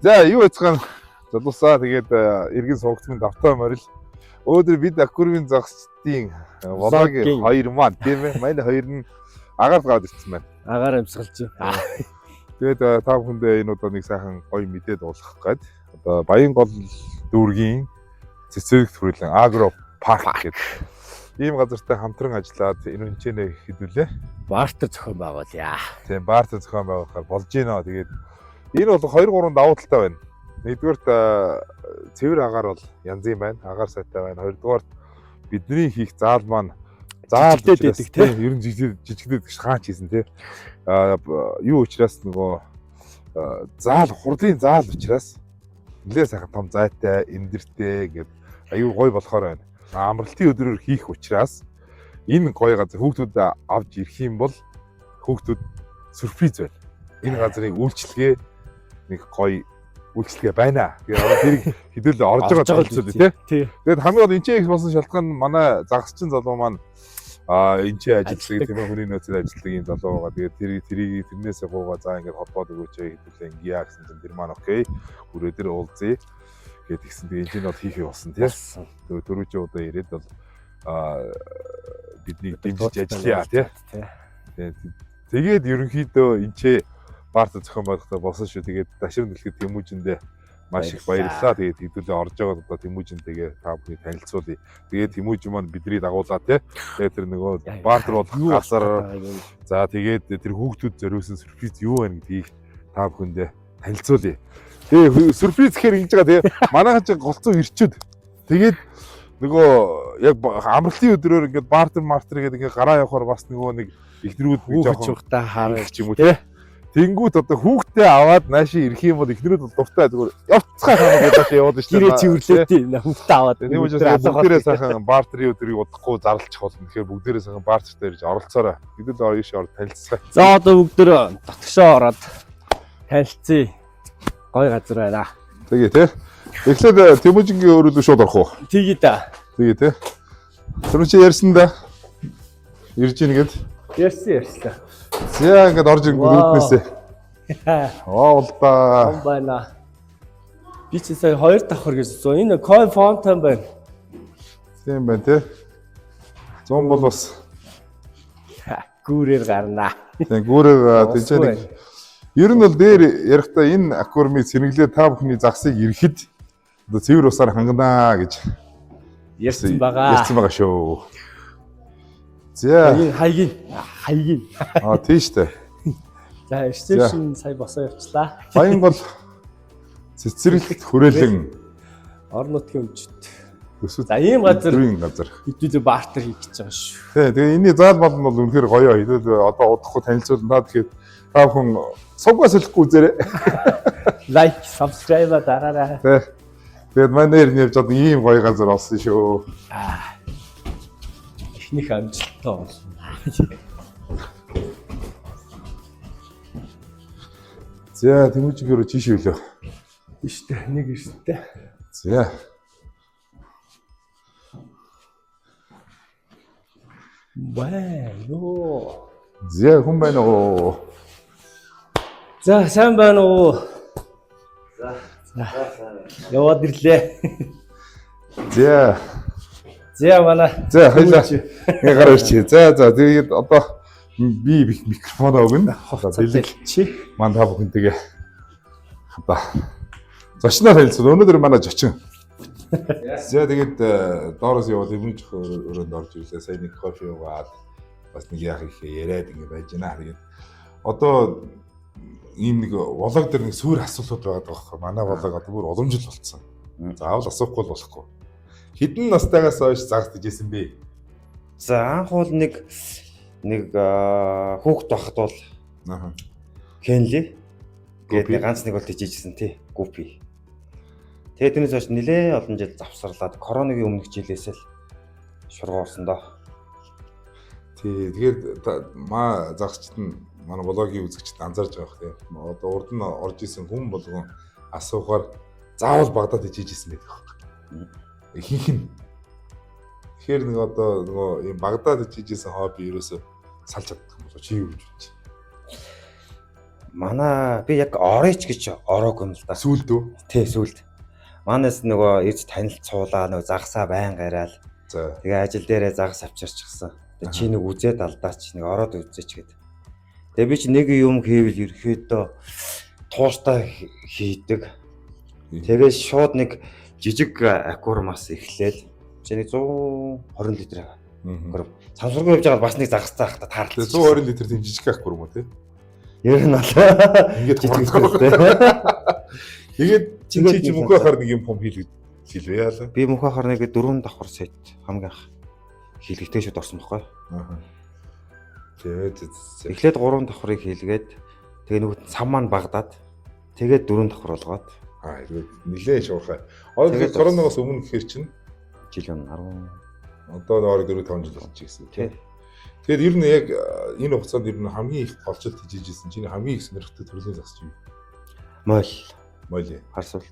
За юу яцгаан залуусаа тэгээд эргэн суугдсан давтаа морил. Өөдөр бид аквариумын загсчдын влогийн Влогийн. хоёр маань тийм ээ. Манай хоёр нь агаар гараад ирсэн байна. Агаар амьсгалж байна. Тэгээд та бүхэндээ энэ удаа нэг сайхан гоё мэдээ дуулгах гээд одоо Баянгол дүүргийн цэцэрлэг төрөлн агро парк гэдэг ийм газартай хамтран ажиллаад энэ үнчэнэ хэдүүлээ. Бартер зохион байгуулъя. Тийм бартер зохион байгуулахаар болж гинэ. Тэгээд энэ бол 2 3 давуу талтай байна. Нэгдүгээрт цэвэр агаар бол янзын байна. Агаар сайтай байна. Хоёрдугаарт бидний хийх заал маань заал Жижигдээд учраас, байдаг, тий? тийм, ер нь жижигдээд гэж хаач хийсэн тий. Юу учраас нөгөө заал хурлын заал учраас нэлээ сайхан том зайтай, эндэртэй ингээд аюу гоё болохоор байна. Амралтын өдрөөр хийх учраас энэ гоё газар хүүхдүүд авч ирэх юм бол хүүхдүүд сюрприз байна. Энэ газрын үйлчилгээ нэг гоё үйлчилгээ байна. Тэгээ одоо тэрийг хэдүүл орж байгаа танилцуулъя тий. Тий. Тэгээд хамгийн гол энэ ч их болсон шалтгаан нь манай загасчин залуу маань энэ ч ажилладаг Ажилладаг. тийм ээ хүний нөөцөд ажилладаг юм залуу байгаа. Тэгээд тэрийг тэрнээсээ гуугаа за ингээд холбоод өгөөч хэдүүлээ ингэя гэсэн чинь тэр маань окей хүрээ дээр уулзъя гэд тэгсэн. Тэгээд энэ чинь бол хийх болсон тий. Болсон. Тэгээд түрүүчийн удаа ирээд бол биднийг дэмжиж ажиллая тий. Тий. Тэгээд ерөнхийдөө энэ ч барта зохион байгуулалтаа болсон шүү. Тэгээд дашир нөлхөд Тэмүүжиндээ маш их Баярлалаа. баярлалаа. Тэгээд хэдүүлээ орж байгаа одоо Тэмүүжинтэйгээ та бүхний танилцуулъя. Тэгээд Тэмүүжин маань бидний дагуулаа тий. Тэгээд тэр нөгөө бартер болох Юу газар байгааг нь за тэгээд тэр хүүхдүүд зориулсан сюрприз юу байна гэдгийг та бүхэндээ танилцуулъя. Тэгээ сюрприз гэхээр ингэж байгаа тий. Манайхан чинь голцоо ирчүүд. Тэгээд нөгөө яг амралтын өдрөөр ингээд бартер мартер гэдэг ингээд гараа явахаар бас нөгөө нэг эхнэрүүд нэг хүүхэд жоохон чухтаа харах ч юм уу тий. Тэнгүүт одоо хүүхдээ аваад нааши ирэх юм бол эхнэрүүд бол дуртай зүгээр явцгаа хаа гэж нааши яваад шүү гэрээ цэвэрлээ тий. Хүүхдээ аваад. Тийм учраас бүгдээрээ сайхан бартерын өдрийг удахгүй зарлчих болно. Тэгэхээр бүгдээрээ сайхан бартертай ирж оролцоорой. Хэдүүл орё ш ор танилцгаа. За одоо бүгдөө дотгошоо ороод танилцъя. Гой газар байна. Тэгээ тий. Тэгэхээр Тэмүүжингийн өрөөлөө шууд орох уу? Тэгээ да. Тэгээ тий. Түрүү чи ярьсан да. Ирж ийн гэд. Ярьсан ярьсан. За ингээд орж ирэнгүүт Вау. үүднээсээ. Аа улдаа. Том байна. Би чи сая хоёр давхар гэж үзсэн. Энэ coin fountain байна. Тийм байна тий. 100 бол бас Гүүрээр гарнаа. тийм гүүрээр тийч нэг ер нь бол дээр ярихдаа энэ аквариумыг сэргэлээ та бүхний загсыг ирэхэд одоо цэвэр усаар ханганаа гэж Ярьсан байгаа. Ярьсан байгаа шүү. За Энэ хайгийн хайгийн. аа тийм штэ. За reception сая босоо явчлаа. Баян гол цэцэрлэгт хүрээлэн Орон нутгийн өмчт. төсөв За ийм газар төрийн газар. хэдүүлээ бартер хийх гэж байгаа шүү. Тий, тэгээ энэний заал мал нь бол үнэхээр гоё. Хэдүүл одоо удахгүй танилцуулна. Та тэгэхээр та бүхэн сугаас солихгүй үзээрэй. Лайк, subscribe дараарай. Тий. Тэгээд манай нэр нь явж одоо ийм гоё газар олсон шүү. Эхнийх амжилттай болно. За Тэмүүжингээр чиш өглөө. Иштэй нэг иштэй. За. Бай ёо. За хүн байна уу? За сайн байна уу? За. Яваад ирлээ. За. За манай. За хоёлаа. Ингээ гараа ирчихье. За за тэгээд одоо би микрофоноо өгнө. За бэлэг Чи. маань та бүхэнтэйгээ одоо зочноо танилцсан. Өнөөдөр манай зочин. За тэгээд доороос явал эмнэж өрөөнд орж ирлээ. Сая нэг кофе уугаад бас нэг яах их яриад ингэ байж байна. Тэгээд одоо ийм нэг влог дээр нэг сүр асуултууд байгаа байхгүй. Манай влог одоо бүр уламжил болцсон. Заавал асуухгүй бол болохгүй. Хэдэн настайгаас хойш загт ижсэн бэ? За анх бол нэг хүүхэд байхад бол Аа. Кенли Гупи. гээд нэг ганц нэг бол тижээжсэн тий. Гупи. Тэгээд тэрнээс хойш нилээ олон жил завсарлаад коронагийн өмнөх жилээс л шургуу орсон доо. Тий, тэгэхээр маа загсчт нь манай блогийн үзэгчд анзаарч байгаа бох тий. Одоо урд нь орж исэн хүн болгон асуухаар Заавал Багдад хичээжсэн байдаг байхгүй. Ихэнх нь. Тэгэхээр нэг одоо нөгөө ийм Багдад хичээжсэн хобби ерөөсөө салж чаддаг юм болоо чи юу гэж бодчих. Манай би яг оройч гэж ороог юм л да. Сүүлд үү? Тий, сүлд. Манаас нөгөө ирж танилцуулаа, нөгөө загсаа байн гараал. За. Тэгээ ажил дээрээ загас авчирчихсан. Тэгээ чи нэг үзээд алдаач, нэг ороод үзээч гэд. Тэгээ би чи нэг юм хийвэл ерөөхдөө тууштай хийдэг. Тэгээ шууд нэг жижиг аквариумаас эхлээл чи нэг 120 литр аквариум. Самсаргүй явж байгаа бас нэг загастай байхдаа Тэгээ таарлаа. 120 литр тийм жижиг аквариум уу те? Ер нь бол Ингээд жижиг хурдан. литр. Тэгээд чи Тэгээд чи нэг мөнхөө хахаар нэг юм пом хийлээ хэлвэ яалаа. Би мөнхөө хахаар нэг дөрвөн давхар сет хамгийн анх хийлэгтэй шууд орсон байхгүй. Аа. Тэгээд зэ. Эхлээд гурван давхрыг хийлгээд тэгээ нөгөөт нь сам маань багадаад тэгээд дөрвөн давхар болгоод Аа тэгээд нилээн шуурхай. Одоо Тэгээд тэгэхээр коронавигоос өмнө гэхэр чинь жил өмнө 10 одоо нэг 4 5 жил болчих гэсэн тий. тийм. Тэгээд ер нь яг энэ хугацаанд ер нь хамгийн их голчлт хийжсэн чиний хамгийн их сонирхдаг төрлийн загас чинь Мойл моли. харсуулт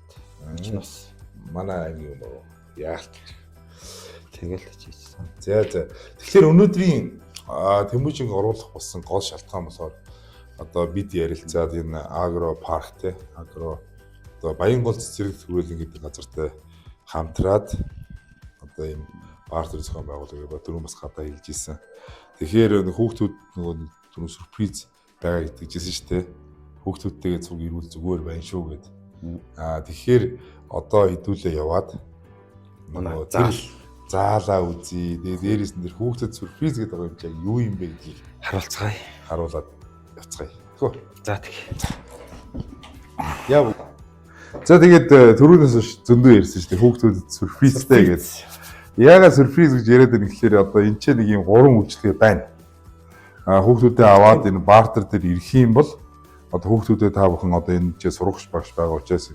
чинь бас Манай аймгийн юм уу? Яалт. тэгэл хийжсэн. За за. Тэгэхээр өнөөдрийн Тэмүүжинг оруулах болсон гол шалтгаан болохоор одоо бид ярилцаад энэ агро парк те агро одоо Баянгол цэцэрлэг түрээлэн гэдэг газартай хамтраад одоо ийм бартер зохион байгуулалт гэдэг түрүүн бас гадаа хэлж ирсэн. Тэгэхээр нэг хүүхдүүд нөгөө нэг түрүүн сюрприз байгаа гэдэг жисэн шүү дээ. Хүүхдүүдтэйгээ цуг ирүүл зүгээр байна шүү гэд. Аа тэгэхээр одоо хэдүүлээ яваад нөгөө Заал. тэр заалаа үзье. Тэгээ дээрээс нь тэр хүүхдэд сюрприз гэдэг байгаа юм чи яг юу юм бэ гэдгийг Харуулцгаая. харуулад явцгаая. Тэгвэл За тэг. яа. За тэгээд түрүүнээс хойш зөндөө ярьсан шүү дээ. Хүүхдүүдэд сюрпризтэй гэж. Яагаад сюрприз гэж яриад байна гэхээр одоо энэ ч нэг юм гурван үйлчлэгээ байна. А хүүхдүүдэд аваад энэ бартер дээр ирэх юм бол одоо хүүхдүүдэд та бүхэн одоо энэ ч сурагч багш байгаа учраас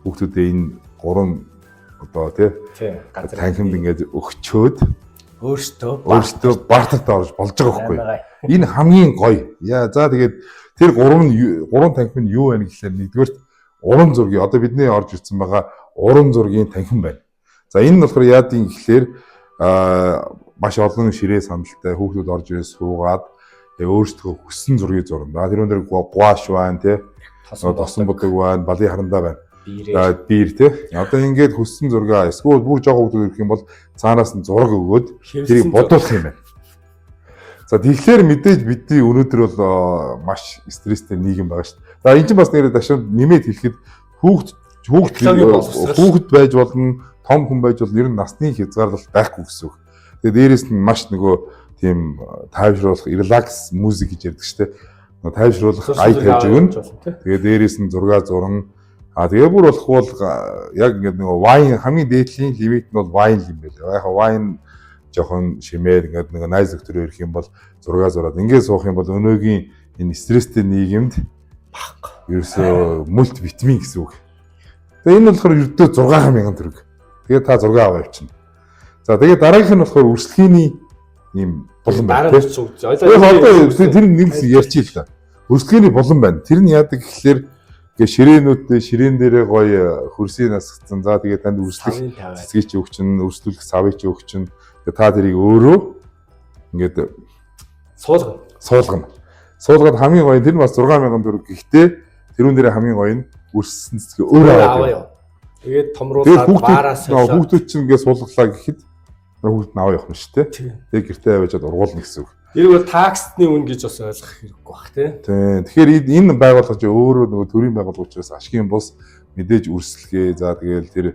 хүүхдүүдэд энэ гурван одоо тий Тий. Газар танхимд ингээд өгчөөд өөртөө өөрсдөө бартертаа орж болж байгаа байхгүй юу? байгаа. Энэ хамгийн гоё. Яа за тэгээд тэр гурван гурван танхим нь юу байна гэхлээр нэгдүгээрт уран зургийн одоо бидний орж ирсэн байгаа уран зургийн танхим байна. За энэ нь болохоор яадын гэхлээр маш олон ширээ сандалтай хүүхдүүд орж ирээ суугаад яг өөрсдөө хүссэн зургийг зурна. Тэр өндөр гуаш байна тий. Тосон будаг байна, балын харандаа байна. Биерээр. За биер тий. Одоо ингээд хүссэн зургаа эсвэл бүр жоохон хүүхдүүд ирэх юм бол цаанаас нь зураг өгөөд тэрийг бодуулах юм байна. За тэгэхээр мэдээж бидний өнөөдөр бол маш стресстэй нийгэм байгаа шүү дээ. За энэ чинь бас нэрээ дашаа нэмээд хэлэхэд хүүхд хүүхд Технологийн боловсрол. хүүхд байж болно, том хүн байж болно, ер нь насны хязгаарлалт байхгүй гэсэн үг. Тэгээ дээрэс нь маш нөгөө тийм тайвшруулах, релакс музик гэж ярьдаг шүү дээ. Нөгөө тайвшруулах ай тавьж өгнө. Тэгээ дээрээс нь зураг зурна. А тэгээ бүр болох бол яг ингээд нөгөө вайн хамгийн дээдлийн лимит нь бол вайн юм байл. Яг вайн жоохон шимээр ингээд нөгөө найз нөхдөр ирэх юм бол зураг зураад ингээд суух юм бол өнөөгийн энэ стресстэй нийгэмд Баг. ерөөсөө мультивитамин гэсэн үг. Тэгээ энэ нь болохоор ердөө 6000 төгрөг. Тэгээ та зураг аваа явчихна. За тэгээ дараагийнх нь болохоор үрслэхийний ийм булан байна. Дараа тий. нь ч үгүй. Яг одоо тэр нэг ярьчих л да. Өрсөлдөөний булан байна. Тэр нь яадаг гэхлээр ингээ ширээнүүдтэй ширээн дээрээ гоё хөрсийг асгацсан. За тэгээ танд өрслөх Савын тавиад. цэцгийг чи өгчин, өрсөлдөх савыг чи өгчин. Тэгээ та тэрийг өөрөө ингээд Суулгана. суулгана. Суулгаад хамгийн гоё нь тэр нь бас 6000 төгрөг. Гэхдээ тэрүүн дээрээ хамгийн гоё нь өрссөн цэцгээ өөрөө аваад аваа явна. яв. Тэгээд Тэгээд томруулаад хүүхдүүд баараа нөгөө солиод. хүүхдүүд чинь ингээ суулгалаа гэхэд нөгөө хүүхд нь аваа явах нь шүү дээ. Тийм. Тэгээ гэртээ аваачаад ургуулна гэсэн үг. Тэр бол таксны үн гэж бас ойлгох хэрэггүй бах тий. Тийм. Тэгэхээр энэ байгууллага чи өөрөө нөгөө төрийн байгууллага учраас ашигын бус мэдээж өрсөлгөө. За тэгээл тэр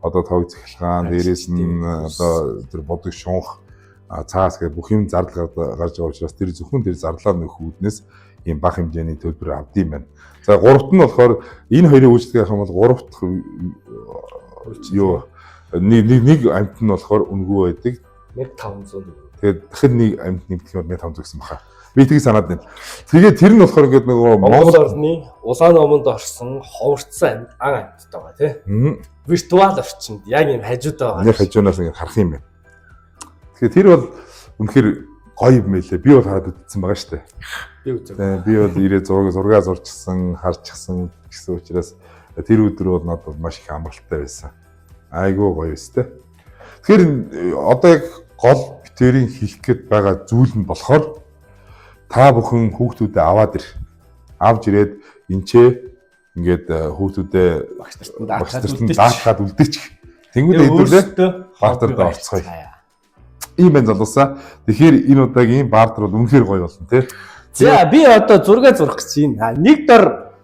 одоо тог цахилгаан, дээрээс нь одоо тэр бодог шунх, цаас гэх бүх юм зардал гарч байгаа учраас тэр зөвхөн тэр зарлаа нөхөх үүднээс ийм бага хэмжээний төлбөр авд юм байна. За гуравт нь болохоор энэ хоёрын үйлчлэг явах юм бол гурав дахь юу нэг нэг нэг амт нь болохоор үнэгүй байдаг. 1500. Тэгээд дахин нэг амт нэмэх юм бол 1500 гэсэн баха. Би тийг санаад байна. Тэгээд тэр нь болохоор ингээд нөгөө Монгол орны улаан номонд орсон ховорцсон ан амьттай байгаа тий. Виртуал орчинд яг юм хажууд байгаа. Яг хажуунаас ингээд харах юм байна. Тэгэхээр тэр бол үнэхээр гоё юм байлээ. Би бол хараад үзсэн байгаа шүү дээ. Би үзэг. Би бол ирээ зураг зургаа зурчихсан, харчихсан гэсэн учраас Тэр өдөр бол надад маш их амралтай байсан. Айгүй гоё өстэй. Тэгэхээр одоо яг гол битэрийн хэлэх гээд байгаа зүйл нь болохоор та бүхэн хүүхдүүдэд аваад ир. Авч ирээд энчээ ингээд хүүхдүүдэд Багш нарт нь багш даатгаад нарт нь үлдээч. даатгаад үлдээчих. Тэнгүүдээ хэдүүлээ Өөрсдөө бартер хоббигоо дээр орцгоё. харьцаая. Ийм байна залуусаа. Тэгэхээр энэ удаагийн бартер бол үнэхээр гоё болно тий. За би одоо зураг зурах гэж байна. Нэг дор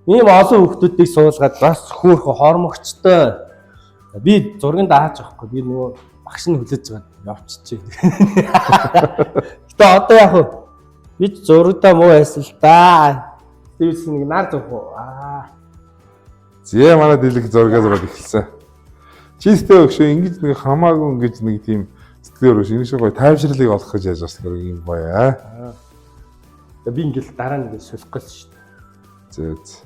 ийм олон хүүхдүүдийг суулгаад бас хөөхөн хормогчтой. Би зургийн дааж авахгүй. Би нөгөө багш нь хүлээж байгаа явчихжээ. Гэтэ одоо яг хөө би ч зурагдаа муу байсан л да. Тэгвэл нэг нар зурх уу? Аа. Зэ манай дэлэг зураг зураад эхэлсэн. Чистэй өгшөө ингэж нэг хамаагүй ингэж нэг тийм сэтгэлээр өгш энэ шиг гоё тайвширлыг олох гэж яаж бас нэг юм гоё аа. Би ингээл дараа нь ингээд сулих гэсэн шүү дээ. Зэ зэ.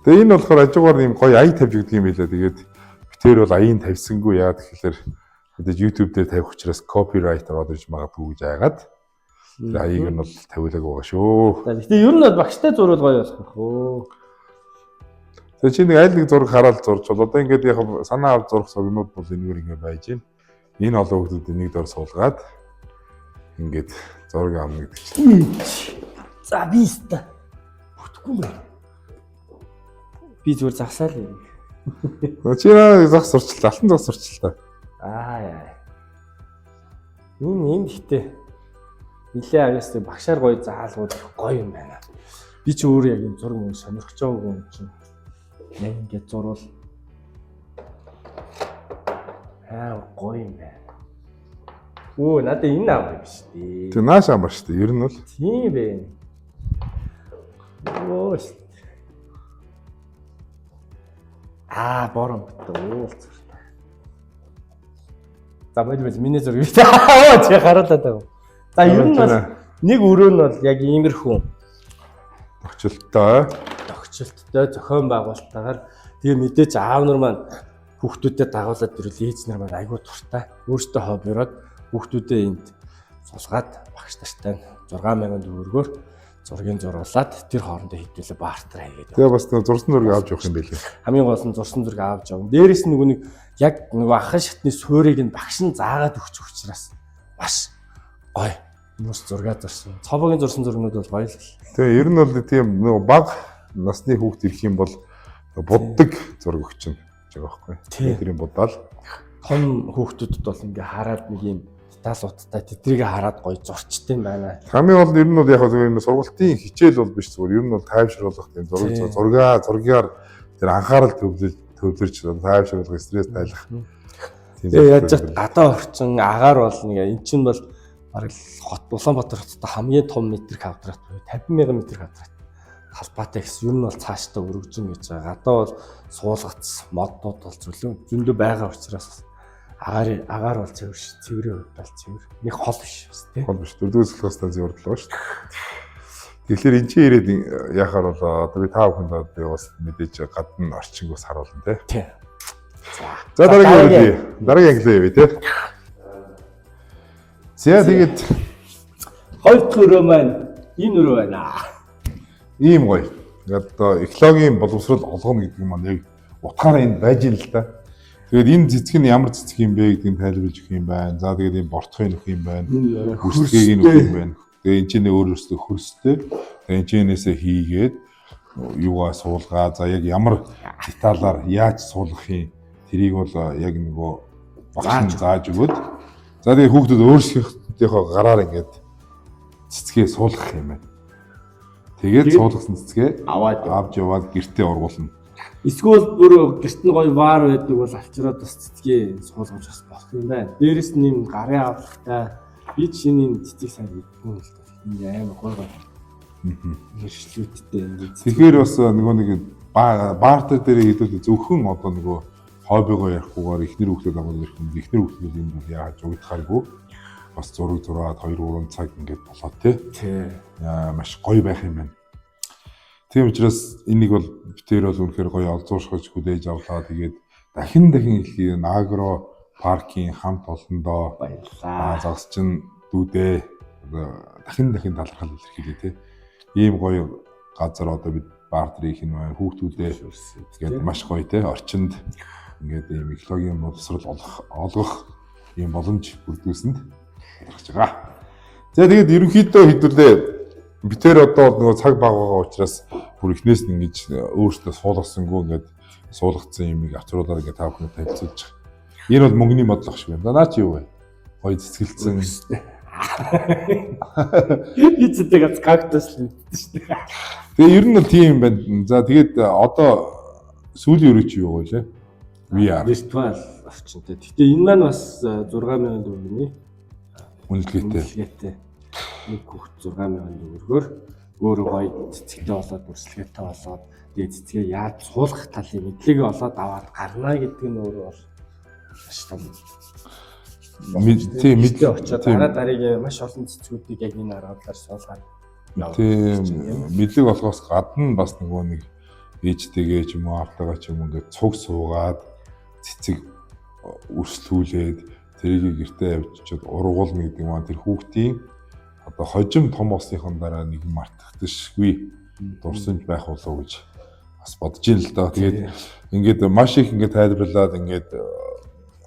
Тэгээ энэ болохоор ажуугаар юм гоё ая тавьж өгдөг юм билээ. Тэгээд битээр бол аяын тавьсангүй яа тэгэхээр мэдээж YouTube дээр тавих учраас copyright ороод ирж магадгүй гэж айгаад тэр аяыг нь бол тавиулаагүй байгаа шүү. За гэтээ ер нь бол багштай зурвал гоё болох байх өө. Тэгээ чи нэг аль нэг зураг хараад зурж бол одоо ингээд яг санаа авч зурх зургнууд бол энэгээр ингээд байж байна. Энэ олон хүмүүсийг нэг дор суулгаад ингээд зураг авна гэдэг чинь. За би өста бүтэхгүй юм байна. Би зүгээр загсаал юм. Чи наа зах сурчлаа, алтан зах сурчлаа. Аа яа. Энэ энэ гэхдээ нилээ авьяастай багшаар гоё заалгууд гоё юм байна. Би чи өөрөө яг юм зураг мөн сонирхож байгаагүй юм чинь. Яг ингээд зурвал аа гоё юм байна. Өө надад энэ амар юм шүү дээ. Тэг нааш амар шүү дээ. Ер нь бол Тийм бэ. Өө шүү. Аа борон битээ уулзах. За бодь бодь миний зураг бит. Оо чи харуулаад байгаа. За ер нь бол нэг өрөө нь бол яг иймэрхүү төгчлөлтөө. тохиолдолтой зохион байгуулалтаагаар тэгээ мэдээж аав нар маань хүүхдүүдэд дагуулад ирвэл ээж нар маань айгүй туртай. Өөртөө хоббироод хүүхдүүдээ энд сулгаад багш нартай нь 6000 төгрөгөөр зургийг зуруулад тэр хоорондоо хэдүүлээ бартер хийгээд. Тэгээ бас нэг зурсан зургийг авч явах юм байлээ. Хамгийн гол нь зурсан зураг авч явна. Дээрээс нь нөгөө нэг яг нөгөө ахын шатны суурийг нь багш нь заагаад өгч учраас маш гоё. Хүмүүс зургаа зурсан. Цовогийн зурсан зургнууд бол гоё л. Тэгээ ер нь бол тийм нөгөө баг насны хүүхд ирэх юм бол буддаг зураг өгч чинь гэж байгаа байхгүй. Тийм. Тэр юм будаал. Том хүүхдүүдэд бол ингээ хараад нэг юм деталуудтай тэдрийг хараад гоё зурчтай юм байна. Хамгийн гол нь ер нь бол яг зүгээр юм сургалтын хичээл бол биш зүгээр ер нь бол тайвшруулах тийм зураг Тийм. зургаа зургаар тэр анхаарал төвлөрч тайвшруулах стресс тайлах. Тийм Тэгээ яаж зүйл. гадаа орчин агаар бол нэг эн чинь бол бараг л хот Улаанбаатар хоттой хамгийн том метр квадрат буюу 50,000 метр квадрат талбайтай гэсэн ер нь бол цаашдаа өргөжин гэж байгаа. Гадаа бол суулгац моднууд бол зүлэн зөндөө байгаа учраас агаар агаар бол цэвэр ш. Цэврийн хувьд бол цэвэр. Нэг хол биш бас тий. Хол биш дөрөвдүгээр цэцлэгээс тань зурдлаа шүү дээ. Тэгэхээр энэ чинь ирээд яхаар бол одоо би та бүхэнд одоо бас мэдээж гадна орчинг бас харуулна тий. Тий. За дараагийн үйл дараагийн анги руу явъя тий. За тэгээд Хоёр дахь өрөө маань энэ өрөө байна. ийм гоё. Ингээд одоо экологийн боловсрол олгоно гэдэг нь маань яг утгаараа энд байж ийн л да. Тэгээд энэ цэцэг нь ямар цэцэг юм бэ гэдгийг тайлбарлаж өгөх юм байна. За тэгээд энэ бортхын нөх юм байна. Хүсгээг нь өгөх юм байна. Тэгээд энэ чинь өөр өөрсдөө хөрстэй. Тэгээд энэ чинээсээ хийгээд юугаа суулгаа. За яг ямар деталаар яаж суулгах юм тэрийг бол яг нөгөө багш нь зааж өгөөд. За тэгээд хүүхдүүд өөрсдийнхөө гараар ингээд цэцгээ суулгах юм байна. Тэгээд суулгасан цэцгээ Аваад авч яваад гэртээ ургуулна. Эсвэл бүр гэрт нь гоё баар байдаг бол авчираад бас цэцгээ суулгаж бас болох юм байна. Дээрэс нь юм гарын авлагатай би чинь энэ цэцгийг сайн мэдгүй юм л та. Ингээ амар гоё гоё. Нэршлүүдтэй ингээ цэцэг. Тэгэхээр бас нөгөө нэг бартер дээр хэдүүлээ зөвхөн одоо нөгөө хоббигоо ярихгүйгээр эхнэр хүүхдэд аваад ирэх юм. Эхнэр хүүхдүүд энд бол яаж угдахааргүй бас зураг зураад 2 3 цаг ингээд болоо тий. Тий. Аа, маш гоё байх юм байна. Тийм учраас энийг бол битээр бол үнэхээр гоё олзууршгаж хүлээж авлаа. Тэгээд дахин дахин хэлхий энэ агро паркийн хамт олондоо Баярлаа. загас чинь дүүдээ одоо дахин дахин талархал илэрхийлээ тий. Ийм гоё газар одоо бид бартер хийх нь байна. Хүүхдүүдээ тэгээд маш гоё те орчинд ингээд ийм экологийн боловсрол олгох ийм боломж бүрдүүлсэнд талархаж байгаа. За тэгээд ерөнхийдөө хэдүүлээ бид тэр одоо нөгөө цаг баг байгаа учраас бүр эхнээс нь ингэж өөртөө суулгасангүй ингээд суулгацсан юмыг авчруулаар ингээд та бүхэнд танилцуулж байгаа. Энэ бол мөнгөний бодлого шиг байна. За наа чи юу вэ? Гоё цэцгэлцэн. Би ч тэгээд кактус л мэдсэн шүү дээ. Тэгээ ер нь бол тийм юм байна. За тэгээд одоо сүүлийн өрөө чи юу вэ? VR Виртуал орчинтой. Гэтэ энэ маань бас 6000 төгрөгийн үнэлгээтэй. үнэлгээтэй. Нэг хүүхд 6000 төгрөгөөр өөрөө гоё цэцэгтэй болоод үрсэлгээтэй болоод тэгээ цэцгээ яаж суулгах талын мэдлэгээ олоод аваад гарна гэдэг нь өөрөө бол маш том. Тийм мэдлэг очиод тийм. дараа дараагийн маш олон цэцгүүдийг яг энэ аргадлаар суулгаад явуулж Тийм чинь. мэдлэг болохоос гадна бас нөгөө нэг ээжтэйгээ ч юм уу аавтайгаа ч юм уу ингээд цуг суугаад цэцэг өрслүүлээд тэрийг гэртээ авчичод ургуулна гэдэг маань тэр хүүхдийн одоо хожим том болсныхон дараа нэг мартагдашгүй дурсамж байх болов уу гэж бас бодож ин л доо. Тэгээд ингээд маш их ингээд тайлбарлаад ингээд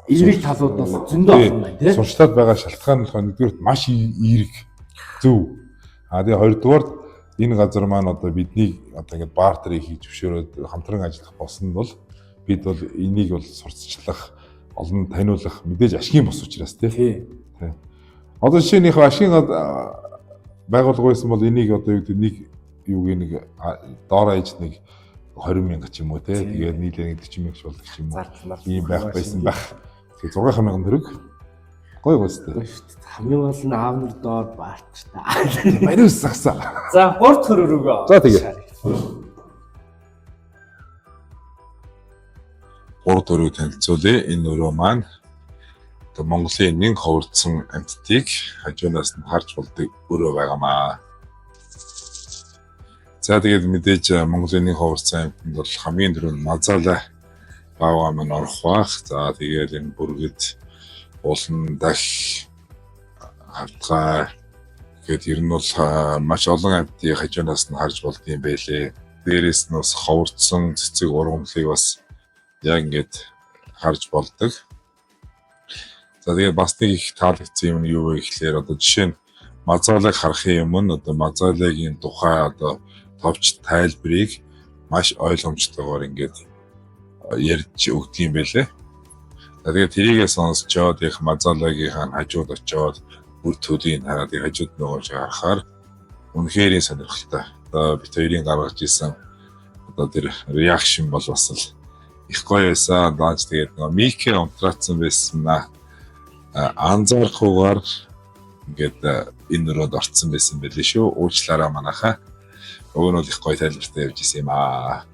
Эерэг талууд бол зөндөө олон байна тий. Сурчлаад байгаа шалтгаан нь болохоор нэгдүгээрт маш эерэг зөв. А тэгээ хоёрдугаарт энэ газар маань одоо биднийг одоо ингээд бартерыг хийж зөвшөөрөөд хамтран ажиллах болсон нь бол бид бол энийг бол сурталчлах, олон таниулах мэдээж ашигын бус учраас тий. Тий. Одоо жишээ нь яг ашигын байгууллага байсан бол энийг одоо юу гэдэг нэг юуг нэг доор аяж нэг 20 мянга ч юм уу тий. Тэгээд нийлээ нэг 40 мянга ч болдог ч юм уу. Зардлаар Ийм байх байсан байх. Тэгээ 6 мянган төгрөг гоё гоёстой. Гоё шүү дээ. Хамгийн гол нь аав нар доор бартертай. Мариус сагсаа. За 3 дахь өрөөгөө. За, тэгээ. 3 дөрөв танилцуулъя. Энэ өрөө маань одоо Монголын нэг ховордсон амьтдыг хажуунаас нь харж болдог өрөө байгаамаа. За тэгээд мэдээж Монголын нэг ховордсон амьтанд бол хамгийн түрүүнд мазаалай баавгай маань орох бах. За тэгээд энэ бүргэд, уулан дахь, хавтгай гээд ер нь бол маш олон амьтдыг хажуунаас нь харж болдог юм байлээ. Дээрээс нь бас ховордсон цэцэг ургамлыг бас яг ингээд харж болдог. За тэгээд бас нэг их таалагдсан юм нь юу вэ гэхлээр одоо жишээ нь мазаалыг харахын өмнө одоо мазаалагийн тухай одоо товч тайлбарыг маш ойлгомжтойгоор ингээд ярьж өгдөг юм байлээ. За тэгээд тэрийгээ сонсчоод их мазаалагийнхаа хажууд очиод бүр төлийг хараад их хажууд нөгөөж харахаар үнэхээр сонирхолтой. Одоо бид хоёрын гаргаж исэн одоо тэр реакшн бол бас л их гоё байсан. Даанч тэгээд нөгөө Мике унтраацсан байсан аа. Анзаарахгүйгээр ингээд энэ өрөөнд орцсон байсан байлээ шүү. Уучлаарай манайхаа. Уг нь бол их гоё тайлбартай явж исэн юм аа.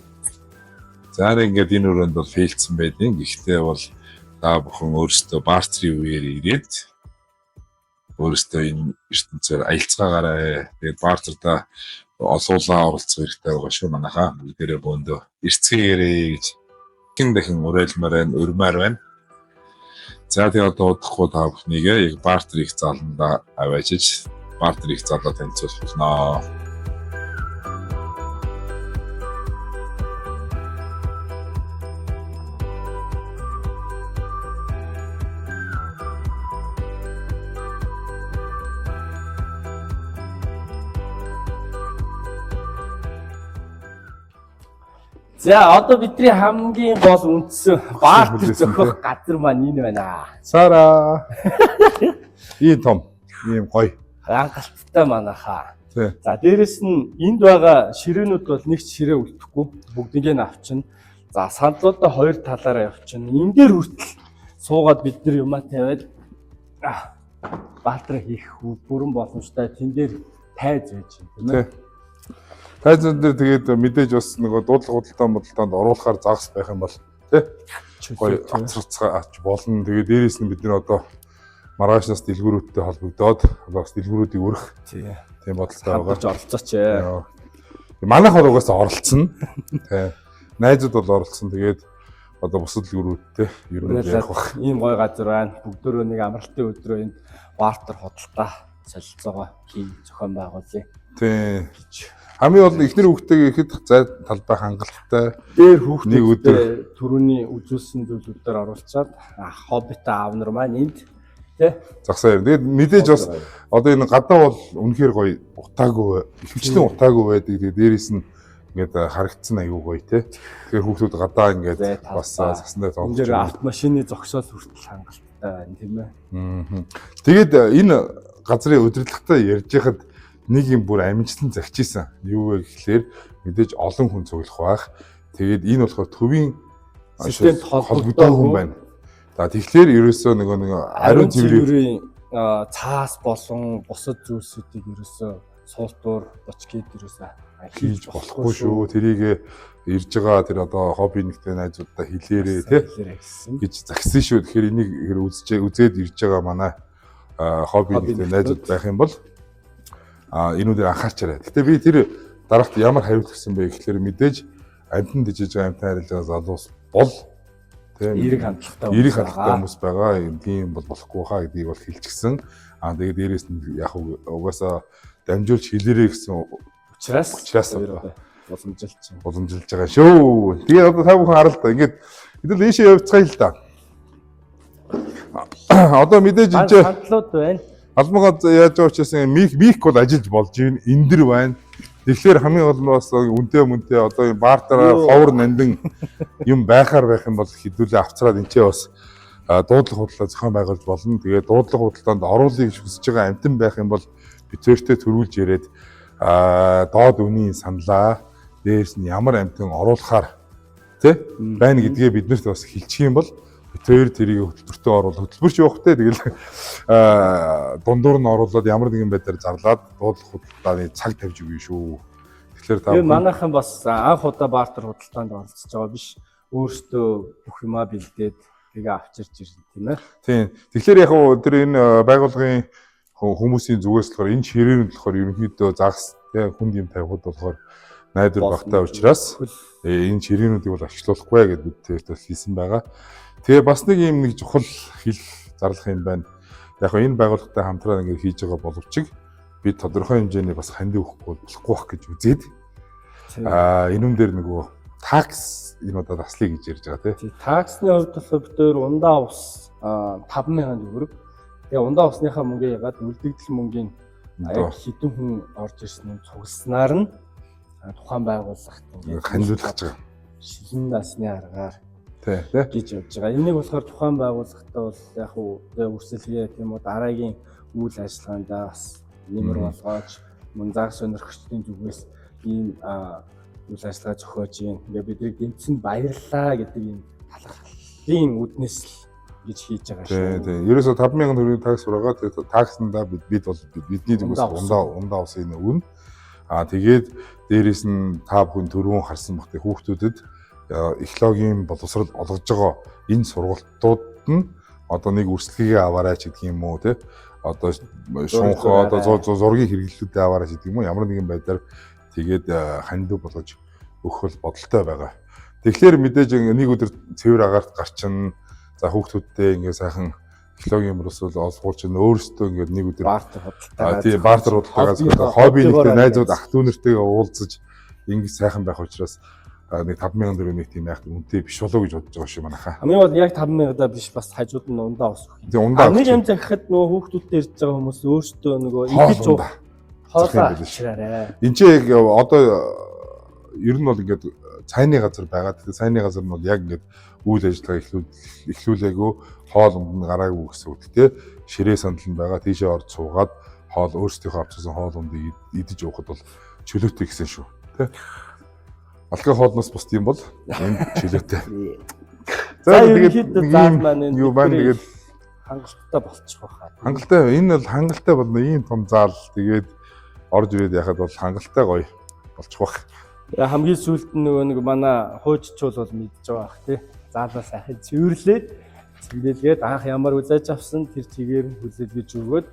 За нэг ингээд энэ өрөөнд бол фейлдсэн байдیں۔ Гэхдээ бол та бүхэн өөрсдөө бартерын үеэр ирээд өөрсдөө энэ ертөнцөөр аялцгаагаарай. Тэгээд бартерда олуулаа оролцох хэрэгтэй байгаа шүү манайхаа. Бүгдээрээ бөөндөө эрцгээгээрэй гэж хэн дахин уриалмаар байна, урмаар байна. За тэгээ одоо удахгүй та бүхнийг яг бартер их заланда аваачиж бартер их залаа танилцуулах болно. За одоо бидний хамгийн гол үндсэн бартер Хүлээсэн, зохиох газар маань энэ байна. Сара. Ийм том, ийм гоё. Хангалттай манайхаа. Тий. За дээрэс нь энд байгаа ширээнүүд бол нэг ч ширээ үлдэхгүй бүгднийг нь авчина. За сандлуудаа хоёр талаараа явчихна. Энэ дээр хүртэл суугаад бид нар юмаа тавиад бартер хийх бүрэн боломжтой. Тэн дээр тайз байж байна тийм ээ. Тий. Тайзан дээр тэгээд мэдээж бас нөгөө дуудлага худалдаа модалдаанд оруулахаар загас байх юм бол тий гоё авцарцгаа ач болно. Тэгээд дээрээс нь бид нэр одоо маргаашнаас дэлгүүрүүдтэй холбогдоод одоо бас дэлгүүрүүдийг өрөх Тий. тийм бодолтой байгаа. Хамтарч оролцооч. ээ. Яа. Манайх бол угаасаа оролцсон. Тий. Найзууд бол оролцсон. Тэгээд одоо бусад дэлгүүрүүдтэй ер нь ярих бах. Ийм гоё газар байна. Бүгдөө нэг амралтын өдрөө энд бартер худалдаа солилцоогоо хий зохион байгуулъя. Тийм. Хамгийн гол нь эхнэр хүүхдтэйгээ ихэд зай талбай хангалттай. Дээр Нэг өдөр. хүүхдүүдтэй түрүүний үзүүлсэн зүйлүүдээр оруулчаад хоббитой аав нар маань энд тий Загсаа ярина. Тэгээд мэдээж бас одоо энэ гадаа бол үнэхээр гоё утаагүй, ихэвчлэн утаагүй байдаг. Тэгээд дээрээс нь ингээд харагдсан аюу гоё те. Тэгэхээр хүүхдүүд гадаа ингээд Зай бас талбай. засандаа Энэ тоглож дээр байна. автомашины зогсоол хүртэл хангалттай байна тийм ээ. Тэгээд энэ газрын удирдлагатай ярьж байхад нэг юм бүр амжилтан загчижсэн. Юу вэ гэхлээр мэдээж олон хүн цуглах байх. Тэгээд энэ болохоор төвийн Системд холбогдоогүй юм байна. За тэгэхээр ерөөсөө нөгөө нэг ариун цэврийн цаас болон бусад зүйлсүүдийг ерөөсөө суултуур бочкид ерөөсөө хийж болохгүй шүү. Тэрийг ирж байгаа тэр одоо хобби нэгтэй найзуудаа хэлээрээ тий хэлээрэй гэсэн. гэж загсан шүү. Тэгэхээр энийг хэр үзэж үзээд ирж байгаа манай хобби Хобби нэгтэй нэгтүүд. найзууд байх юм бол энүүдээр анхаарчаарай. Гэтэ би тэр дарагт ямар хариулт өгсөн бэ гэхлээр мэдээж амтан дижиж байгаа амтан харилж байгаа залуус бол тийм Эерэг хандлагатай эерэг хүмүүс хандлагатай байгаа. хүмүүс байгаа. Тийм бол болохгүй хаа гэдгийг бол хэлчихсэн. Тэгээд дээрээс нь яг угаасаа дамжуулж хэлээрэй гэсэн Учраас Учраас хоёр одоо уламжилж байна. уламжилж байгаа шүү. Тэгээ одоо та бүхэн харал та. Ингээд хэдүүл ийшээ явцгаая л да. Одоо мэдээж Бан энэ ч сандлууд байна. алмага яаж байгаа учраас мих бол ажиллаж болж байна. Эндэр байна. Тэгэхээр хамгийн гол нь бас үнтэй мүнтэй одоо энэ бартараа Юу. ховор нандин юм байхаар байх юм бол хэдүүлээ авцраад энэ ч бас дуудлага худалдаа зохион байгуулж болно. Тэгээ дуудлага худалдаанд оруулъя гэж хүсэж байгаа амтан байх юм бол битэртэй төрүүлж яриад доод үнийн саналаа дээрс нь ямар амтан оруулахаар тий байна гэдгээ биднэрт бас хэлчих юм бол битэр тэрийг хөтөлбөртөө оруул хөтөлбөрч явахтай тэгэл дундуур нь оруулаад ямар нэгэн байдлаар зарлаад дуудлага худалдааны цаг тавьж өгнө шүү. Тэгэхээр та Тэгээ бүхэн манайхан бас анх удаа бартер худалдаанд оролцож байгаа биш. Өөрсдөө бүх юмаа бэлдээд тэгээ авчирч ирнэ тийм ээ. Тийм. Тэгэхээр яг хуу тэр энэ байгууллагын хүмүүсийн зүгээс болохоор энэ ширээнд болохоор ерөнхийдөө загас тий хүнд юм тавихад болохоор найдвар Болно. багтаа учраас энэ ширээнүүдийг бол ашиглуулахгүй гэд бид тэрт бас хийсэн байгаа. Тэгээ бас нэг юм нэг чухал хэлэх зарлах юм байна. Яг хуу энэ байгууллагатай хамтран ингээд хийж байгаа боловч би тодорхой хэмжээний бас хандив өгөхгүй бол болохгүй бах гэж үзээд Тийм. энүүн дээр нөгөө такс энэ удаа таслая гэж ярьж байгаа тий. Тий, таксны хувьд болохоор бид хоёр ундаа ус 5000 төгрөг. Тэгээ ундаа усныхаа мөнгө ягаад үлдэгдэл мөнгийн Одоо яг хэдэн хүн орж ирсэн нь цугласнаар нь тухайн байгууллагт ингээд хандивлах гэж байгаа. шилэн насны аргаар Тий, тий. гэж явж байгаа. Энийг болохоор тухайн байгууллагатаа бол яг уу өрсөлдөе тийм үү дараагийн үйл ажиллагаанд бас нэмэр болгоож мөн загас сонирхчдын зүгээс ийм үйл ажиллагаа зохиож гин. Тэгээ биднийг дэмжсэн баярлалаа гэдэг ийм талархлын үднэс л гэж хийж байгаа Тий, шүү. тий. Ерөөсө 5000 төгрөгийн такс сураагаа тэгээ таксандаа бид бол бидний зүгээс Ундаа ус. ундаа усын өгнө. Тэгээд дээрээс нь та бүхэн түрүүн харсан бах хүүхдүүдэд экологийн боловсрол олгож байгаа энэ сургалтууд нь одоо нэг өрсөлдгийг аваарай ч гэдэг юм уу тий одоо шунхаа одоо зургийн хэрэглэлүүдэд аваарай ч гэдэг юм уу ямар нэгэн байдлаар тэгээд хандив болгож өгөх бол бодолтой байгаа. Тэгэхээр мэдээж нэг өдөр цэвэр агаарт гарчин за хүүхдүүдтэй ингээ сайхан экологийн боловсрол олгуулж чинь өөрсдөө ингээ нэг өдөр Бартер худалдаагаа тийм бартер худалдаагаа зохиолоо хобби нэгтэй найзууд ах дүү нартэйгээ уулзаж ингэ сайхан байх учраас нэг 5000 төгрөг нэг тийм яг үнэтэй биш болоо гэж бодож байгаа шүү манайхаа. Хамгийн гол яг 5000-аа биш бас хажууд нь ундаа ус өгөх юм. Тийм ундаа. Нэг юм захихад нөгөө хүүхдүүдтэй ирж байгаа хүмүүс өөрсдөө нөгөө Хоол идэж ундаа. хоолоо Зах юм билээ шүү. авчираарай. Энд чи яг одоо ер нь бол ингээд цайны газар байгаа. Тэгэхээр цайны газар нь бол яг ингээд үйл ажиллагаа эхлүүлээгүй хоол унд нь гараагүй гэсэн үг тий. Ширээ сандал нь байгаа. Тийшээ орж суугаад хоол өөрсдийнхөө авчихсан хоол ундыг идэж уухад бол чөлөөтэй гэсэн шүү тий. Алкогоолноос бусд юм бол энэ чөлөөтэй. За тэгээд ерөнхийдөө нэг заал ийм маань энэ юу маань бидний тэгээд хангалттай болчих واخа. хангалттай энэ бол хангалттай болно ийм том заал тэгээд орж ирээд яхад бол хангалттай гоё болчих واخ. Тэгээ хамгийн сүүлд нь нөгөө нэг манай хууччул бол мэдж байгаа бах тий. Заалаа сайхан цэвэрлээд цэвэрлээд анх ямар үзэж авсан тэр чигээр нь хүлээлгэж өгөөд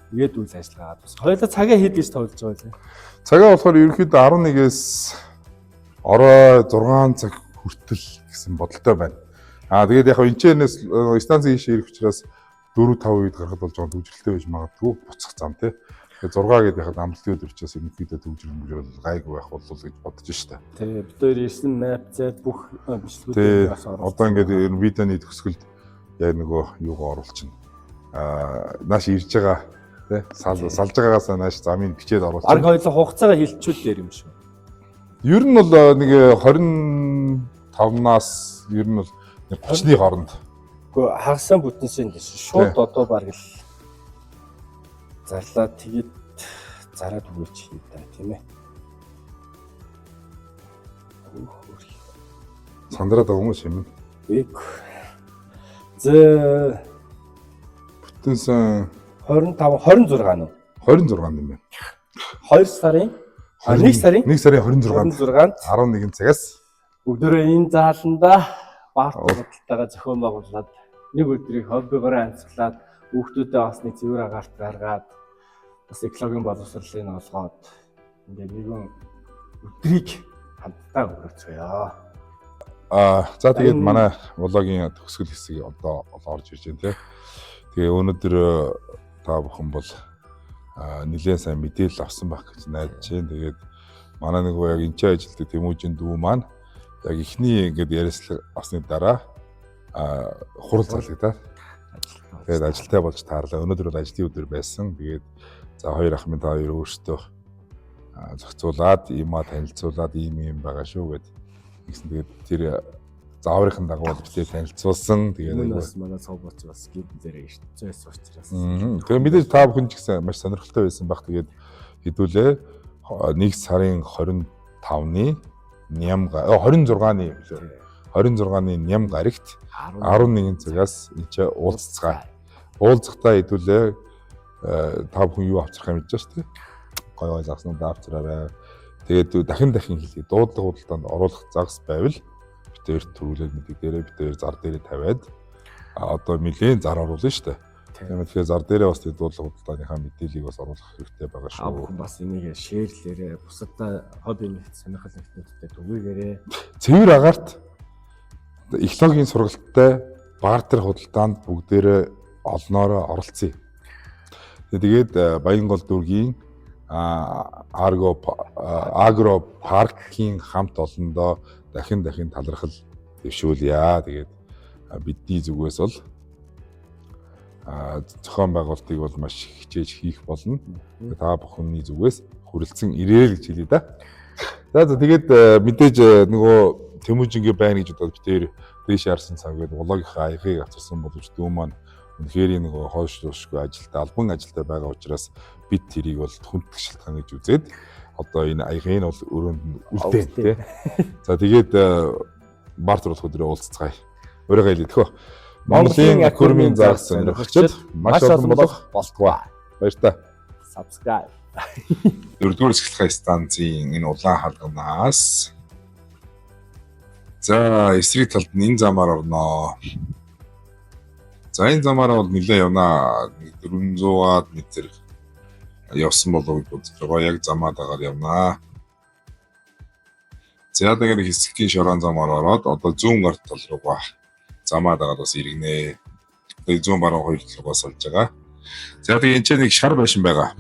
тэгээд үйл ажиллагаа дуус. Хоёулаа цагаа хэд гэж тоолж байгаа вэ? Цагаа болохоор ерөнхийдөө 11-ээс орой 6 цаг хүртэл гэсэн бодолтой байна. Тэгээд яг энэ чэнэс станцын ийшээ ирэх учраас 4 5 үед гарахад бол жоохон төвжрэлтэй байж магадгүй буцах зам тий. Тэгээ 6 гэдэг хад амлалтын өдөр учраас ерөнхийдөө төгжрөл мөжрөл гайгүй байх болов гэж бодож штэ. Тий, бид хоёр ирсэн map зайд бүх бичлэгүүдийг бас оруулсан. Одоо ингээд ер нь видеоны төгсгөлд яг нөгөө юугаа оруулчихна. Нааш ирж байгаа тий салж байгаагаасаа нааш замыг бичээд Бараг оруулчихна. хоёлоо хугацаагаа хилчүүл дээр юм шүү. Ер нь бол нэг 25-наас ер нь бол нэг 30-ны хооронд. Гэхдээ хагасаа бүтэнсэн дэш. Шууд одоо бараг л зарлаа, тэгээд зараад өгөөч юм да, тийм ээ. Сандраад байгаа юм шиг юм. Эг. Зэ Бүтэнсэн 25 26 нь. 26 юм байна. 2 сарын 1 сарын 1 сарын 26-нд 26-нд 11 цагаас бүгдөө энэ зааланда бартер худалдаагаа зохион байгуулад нэг өдрийг хоббигоор анцглаад хүүхдүүдээ бас нэг цэвэр агаарт гаргаад бас экологийн боловсролыг олгоод ингээ нэгэн өдрийг хамтдаа өнгөрөөцгөөе. За тэгээд манай влогийн төгсгөл хэсэг одоо орж ирж байна те. Тэгээ өнөөдөр та бүхэн бол нэлээд сайн мэдээлэл авсан байх гэж найдаж байна. Тэгээд манай нөгөө яг энэ ч ажилтдаг Тэмүүжин дүү маань яг эхний ингээд яриацлага авсны дараа хурал зарлагдаад тэгээд ажилтаа болж таарлаа. Өнөөдөр бол ажлын өдөр байсан. Тэгээд за хоёр ах минь та хоёр өөрсдөө зохицуулаад, имаа танилцуулаад ийм ийм байгаа шүү гэд. Тэгсэн тэгээд тэр зааврын дагуу бол битээ танилцуулсан. Тэгээд Энэ айгүй бас манай цовбоц бас гид зэрэг зүйс учраас. Тэгээ мэдээж та бүхэн ч гэсэн маш сонирхолтой байсан баг. Тэгээд хэдүүлээ 1 сарын 25-ны ням 26-ны 26-ны ням гарагт 11 цагаас энэ ч уулзцгаая. Уулзахдаа хэдүүлээ та бүхэн юу авчрах юм мэдэж шүү дээ. Гой гой загснуудаа авчраарай. Тэгээд дахин дахин хэлье. Дуудлага худалдаанд оруулах загас байвал бид хоёр төрүүлээд мэдэг дээрээ бид хоёр зар дээрээ тавиад одоо нэлээд зар оруулна шүү дээ. Тийм тэгэхээр зар дээрээ бас тийм дуудлага худалдааныхаа мэдээллийг бас оруулах хэрэгтэй байгаа Та шүү. бүхэн бас энийг шеэрлээрээ бусадаа хобби нэгт сонирхол нэгтнүүдтэй түгээгээрээ. Цэвэр агаарт экологийн сургалттай бартер худалдаанд бүгдээрээ олноороо оролцъё. Тэгээд Баянгол дүүргийн Арго агро паркийн хамт олондоо дахин дахин талархал дэвшүүлье. Тэгээд бидний зүгээс бол зохион байгуулалтыг бол маш хичээж хийх болно. Та бүхний зүгээс хүрэлцэн ирээрэй гэж хэлье да. За за тэгээд мэдээж нөгөө Тэмүүжингээ байна гэж бодоод бид тэр дээш харсан цаг гээд влогийнхаа аягыг авчирсан боловч дүү маань үнэхээр нөгөө хойш туушгүй ажилтаа албан ажилтаа байгаа учраас бид тэрийг бол хүндэтгэх шалтгаан гэж үзээд одоо энэ аягыг нь бол өрөөнд нь үлдээн тий. За тэгээд бартер болох өдрөө уулзцгаая. Өөрийгөө хэлье тхөө. Монголын аквариумын загас сонирхогчид маш олон болох болтугай. Баяр та. Subscribe. Дөрөвдүгээр сахилгын станцын энэ улаан хаалганаас за эсрэг талд нь энэ замаар орноо. За энэ замаараа бол нэлээ явнаа. 400-аад метр явсан болов гэж бодож байгаа. Яг замаа дагаад явнаа. За тэгээд хэсгийн шорон замаар ороод одоо зүүн гарт тал руугаа замаа дагаад бас иргэнэ. Одоо зүүн баруун хоёр тал руугаа салж байгаа. За тэгээд энэ ч нэг шар байшин байгаа.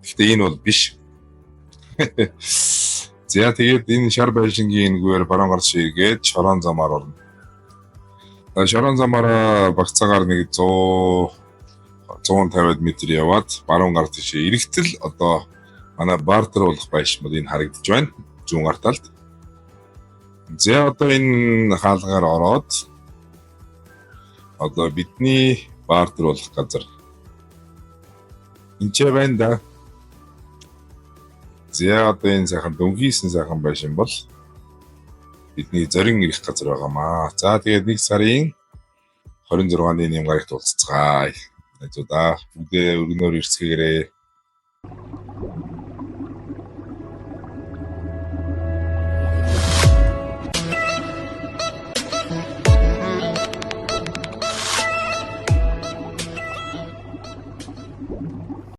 Гэхдээ энэ бол биш. За тэгээд энэ шар байшингийн энэгээр баруун гар шиг эргээд шорон замаар орно. За шорон замаараа багцаагаар нэг 100 150 метр яваад баруун гар тийш эргэтэл одоо манай бартер болох байшин бол энэ харагдаж байна. Зүүн гар талд. За одоо энэ хаалгаар ороод одоо бидний бартер болох газар энэ ч байна да. За одоо энэ сайхан дөнгийсэн сайхан байшин бол бидний зорин ирэх газар байгаамаа. За тэгээд 1 сарын 26-ны нэм гарагт уулзцгаая. Найзуудаа бүгдээ өргөнөөр ирцгээгээрэй.